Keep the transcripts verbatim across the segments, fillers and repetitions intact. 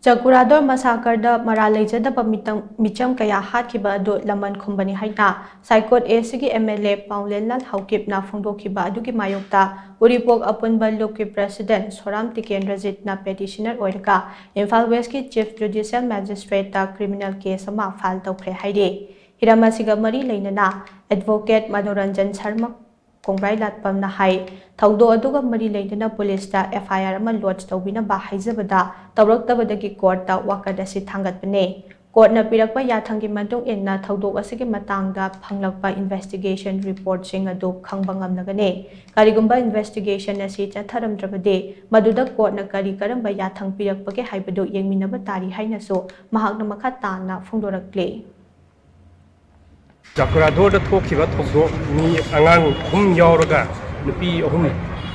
ꯆꯀꯨꯔꯥꯗꯣꯔ ꯃꯁꯥꯀꯔꯗ ꯃꯔꯥꯜ ꯂꯩꯖꯗꯕ ꯃꯤꯇꯝ-, ꯃꯤꯆꯝ ꯀꯌꯥ ꯍꯥꯠꯈꯤꯕ ꯑꯗꯨ ꯂꯃꯟ ꯈꯨꯝꯕꯅꯤ ꯍꯥꯏꯅ ꯁꯥꯏꯀꯣꯠ ꯑꯦꯁꯤꯒꯤ ꯑꯦꯝ ꯑꯦꯜ ꯑꯦ ꯄꯥꯎꯂꯦꯟꯂꯥꯜ ꯍꯥꯎꯀꯤꯞꯅ ꯐꯣꯡꯗꯣꯛꯈꯤꯕ ꯑꯗꯨꯒꯤ ꯃꯥꯌꯣꯛꯇ ꯎꯔꯤꯄꯣꯛ ꯑꯄꯨꯟꯕ ꯂꯨꯞꯀꯤ ꯄ꯭ꯔꯦꯁꯤꯗꯦꯟꯠ ꯁꯣꯔꯥꯝ ꯇꯤꯀꯦꯟꯗ꯭ꯔꯖꯤꯠꯅ ꯄꯦꯇꯤꯁꯅꯔ ꯑꯣꯏꯔꯒ ꯏꯝꯐꯥꯜ ꯋꯦꯁꯀꯤ ꯆꯤꯐ ꯖꯨꯗꯤꯁꯤꯌꯦꯜ ꯃꯦꯖꯤꯁꯇ꯭ꯔꯦꯠꯇ ꯀ꯭ꯔꯤꯃꯤꯅꯦꯜ ꯀꯦꯁ ꯑꯃ ꯐꯥꯏꯜ ꯇꯧꯈ꯭ꯔꯦ ꯍꯥꯏꯔꯤ꯫ ꯍꯤꯔꯝ ꯑꯁꯤꯒ ꯃꯔꯤ ꯂꯩꯅꯅ ꯑꯦꯗꯚꯣꯀꯦꯠ ꯃꯅꯣꯔꯟꯖꯟ ꯁꯔꯃ ꯀꯣꯡꯕ꯭ꯔꯥꯏ ꯂꯥꯠꯄꯝꯅ ꯍꯥꯏ, ꯊꯧꯗꯣꯛ ꯑꯗꯨꯒ ꯃꯔꯤ ꯂꯩꯅꯅ ꯄꯨꯂꯤꯁꯇ ꯑꯦꯐ ꯑꯥꯏ ꯑꯥꯔ ꯑꯃ ꯂꯣꯗꯖ ꯇꯧꯕꯤꯅꯕ ꯍꯥꯏꯖꯕꯗ ꯇꯧꯔꯛꯇꯕꯗꯒꯤ ꯀꯣꯔꯠꯇ ꯋꯥꯀꯠ ꯑꯁꯤ ꯊꯥꯡꯒꯠꯄꯅꯦ꯫ ꯀꯣꯔꯠꯅ ꯄꯤꯔꯛꯄ ꯌꯥꯊꯪꯒꯤ ꯃꯇꯨꯡ ꯏꯟꯅ ꯊꯧꯗꯣꯛ ꯑꯁꯤꯒꯤ ꯃꯇꯥꯡꯗ ꯐꯪꯂꯛꯄ ꯏꯟꯚꯦꯁꯇꯤꯒꯦꯁꯟ ꯔꯤꯄꯣꯔꯠꯁꯤꯡ ꯑꯗꯨ ꯈꯪꯕ ꯉꯝꯂꯒꯅꯤ꯫ ꯀꯔꯤꯒꯨꯝꯕ ꯏꯟꯚꯦꯁꯇꯤꯒꯦꯁꯟ ꯑꯁꯤ ꯆꯠꯊꯔꯝꯗ꯭ꯔꯕꯗꯤ ꯃꯗꯨꯗ ꯀꯣꯔꯠꯅ ꯀꯔꯤ ꯀꯔꯝꯕ ꯌꯥꯊꯪ ꯄꯤꯔꯛꯄꯒꯦ ꯍꯥꯏꯕꯗꯨ ꯌꯦꯡꯃꯤꯟꯅꯕ ꯇꯥꯔꯤ ꯍꯥꯏꯅꯁꯨ ꯃꯍꯥꯛꯅ ꯃꯈꯥ ꯇꯥꯅ ꯐꯣꯡꯗꯣꯔꯛꯂꯤ꯫ ꯆꯀ꯭ꯔꯥꯙꯣꯔꯗ ꯊꯣꯛꯈꯤꯕ ꯊꯧꯗꯣꯛ, ꯃꯤ ꯑꯉꯥꯡ ꯑꯍꯨꯝ ꯌꯥꯎꯔꯒ ꯅꯨꯄꯤ ꯑꯍꯨꯝ,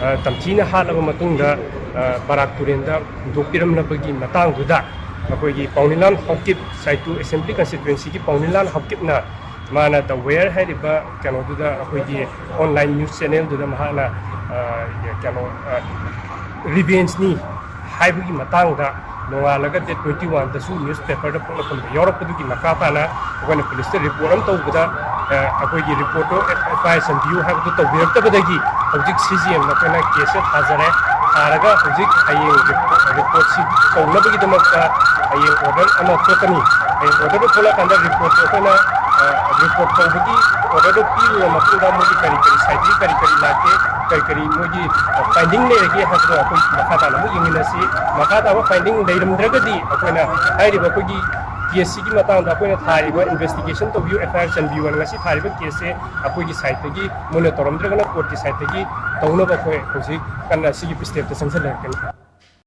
ꯑ, ꯇꯝꯊꯤꯅ ꯍꯥꯠꯂꯕ ꯃꯇꯨꯡꯗ, ꯑ, ꯕꯔꯥꯛ ꯇꯨꯔꯦꯟꯗ ꯍꯨꯟꯗꯣꯛꯄꯤꯔꯝꯂꯕꯒꯤ ꯃꯇꯥꯡꯗꯨꯗ ꯑꯩꯈꯣꯏꯒꯤ ꯄꯥꯎꯅꯤꯂꯥꯜ ꯍꯥꯎꯀꯤꯞ, ꯁꯥꯏꯇꯨ ꯑꯦꯁꯦꯝꯕ꯭ꯂꯤ ꯀꯟꯁꯇꯤꯇ꯭ꯋꯦꯟꯁꯤꯒꯤ ꯄꯥꯎꯅꯤꯂꯥꯜ ꯍꯥꯎꯀꯤꯞꯅ ꯃꯥꯅ ꯗ ꯋꯦꯌꯔ ꯍꯥꯏꯔꯤꯕ ꯀꯩꯅꯣꯗꯨꯗ, ꯑꯩꯈꯣꯏꯒꯤ ꯑꯣꯟꯂꯥꯏꯟ ꯅ꯭ꯌꯨꯁ ꯆꯦꯅꯦꯜꯗꯨꯗ ꯃꯍꯥꯛꯅ, ꯑ, ꯀꯩꯅꯣ, ꯑ, ꯔꯤꯚꯦꯟꯖꯅꯤ ꯍꯥꯏꯕꯒꯤ ꯃꯇꯥꯡꯗ ꯅꯣꯡꯉꯥꯜꯂꯒ ꯗꯦꯠ ꯇ꯭ꯋꯦꯟꯇꯤ ꯋꯥꯟꯗꯁꯨ ꯅ꯭ꯌꯨꯁ ꯄꯦꯄꯔꯗ ꯄꯣꯛꯂꯛꯄꯗ ꯌꯥꯎꯔꯛꯄꯗꯨꯒꯤ ꯃꯈꯥ ꯇꯥꯅ ꯑꯩꯈꯣꯏꯅ ꯄꯨꯂꯤꯁꯇ ꯔꯤꯄꯣꯔꯠ ꯑꯃ ꯇꯧꯕꯗ, ꯑ, ꯑꯩꯈꯣꯏꯒꯤ ꯔꯤꯄꯣꯔꯠꯇꯣ ꯑꯦꯐ ꯑꯥꯏ ꯑꯥꯔ ꯆꯟꯕꯤꯌꯨ ꯍꯥꯏꯕꯗꯨ ꯇꯧꯕꯤꯔꯛꯇꯕꯗꯒꯤ ꯍꯧꯖꯤꯛ ꯁꯤ ꯖꯤ ꯑꯦꯝꯗ ꯑꯩꯈꯣꯏꯅ ꯀꯦꯁꯁꯦ ꯊꯥꯖꯔꯦ꯫ ꯊꯥꯔꯒ ꯍꯧꯖꯤꯛ ꯍꯌꯦꯡ ꯔꯤꯄꯣꯔꯠ, ꯔꯤꯄꯣꯔꯠꯁꯤ ꯇꯧꯅꯕꯒꯤꯗꯃꯛꯇ ꯍꯌꯦꯡ ꯑꯣꯔꯗꯔ ꯑꯃ ꯊꯣꯛꯀꯅꯤ꯫ ꯍꯌꯦꯡ ꯑꯣꯔꯗꯔꯗꯨ ꯊꯣꯛꯂꯛꯀꯥꯟꯗ ꯔꯤꯄꯣꯔꯠꯇꯣ ꯑꯩꯈꯣꯏꯅ, ꯑ, ꯔꯤꯄꯣꯔꯠ ꯇꯧꯕꯒꯤ ꯑꯣꯔꯗꯔꯗꯨ ꯄꯤꯔꯕ ꯃꯇꯨꯡꯗ ꯃꯣꯏꯒꯤ ꯀꯔꯤ ꯀꯔꯤ ꯁꯥꯏꯠꯇꯒꯤ ꯀꯔꯤ ꯀꯔꯤ ꯂꯥꯛꯀꯦ, ꯀꯔꯤ ꯀꯔꯤ ꯃꯣꯏꯒꯤ, ꯑ, ꯐꯥꯏꯟꯗꯤꯡ ꯂꯩꯔꯒꯦ ꯍꯥꯏꯕꯗꯣ ꯑꯩꯈꯣꯏ ꯃꯈꯥ ꯇꯥꯅ ꯑꯃꯨꯛ ꯌꯦꯡꯃꯤꯟꯅꯁꯤ꯫ ꯃꯈꯥ ꯇꯥꯕ ꯐꯥꯏꯟꯗꯤꯡ ꯂꯩꯔꯝꯗ꯭ꯔꯒꯗꯤ ꯑꯩꯈꯣꯏꯅ ꯍꯥꯏꯔꯤꯕ ꯑꯩꯈꯣꯏꯒꯤ ꯀꯦꯁꯁꯤꯒꯤ ꯃꯇꯥꯡꯗ ꯑꯩꯈꯣꯏꯅ ꯊꯥꯔꯤꯕ ꯏꯟꯚꯦꯁꯇꯤꯒꯦꯁꯟ ꯇꯧꯕꯤꯌꯨ, ꯑꯦꯐ ꯑꯥꯏ ꯑꯥꯔ ꯆꯟꯕꯤꯌꯨ ꯍꯥꯏꯅ ꯉꯁꯤ ꯊꯥꯔꯤꯕ ꯀꯦꯁꯁꯦ ꯑꯩꯈꯣꯏꯒꯤ ꯁꯥꯏꯠꯇꯒꯤ, ꯃꯣꯏꯅ ꯇꯧꯔꯝꯗ꯭ꯔꯒꯅ ꯀꯣꯔꯠꯀꯤ ꯁꯥꯏꯠꯇꯒꯤ ꯇꯧꯅꯕ ꯑꯩꯈꯣꯏ ꯍꯧꯖꯤꯛ ꯀꯟꯅ ꯁꯤꯒꯤ ꯁ꯭ꯇꯦꯞꯇ ꯆꯪꯁꯤꯜꯂꯛꯀꯅꯤ꯫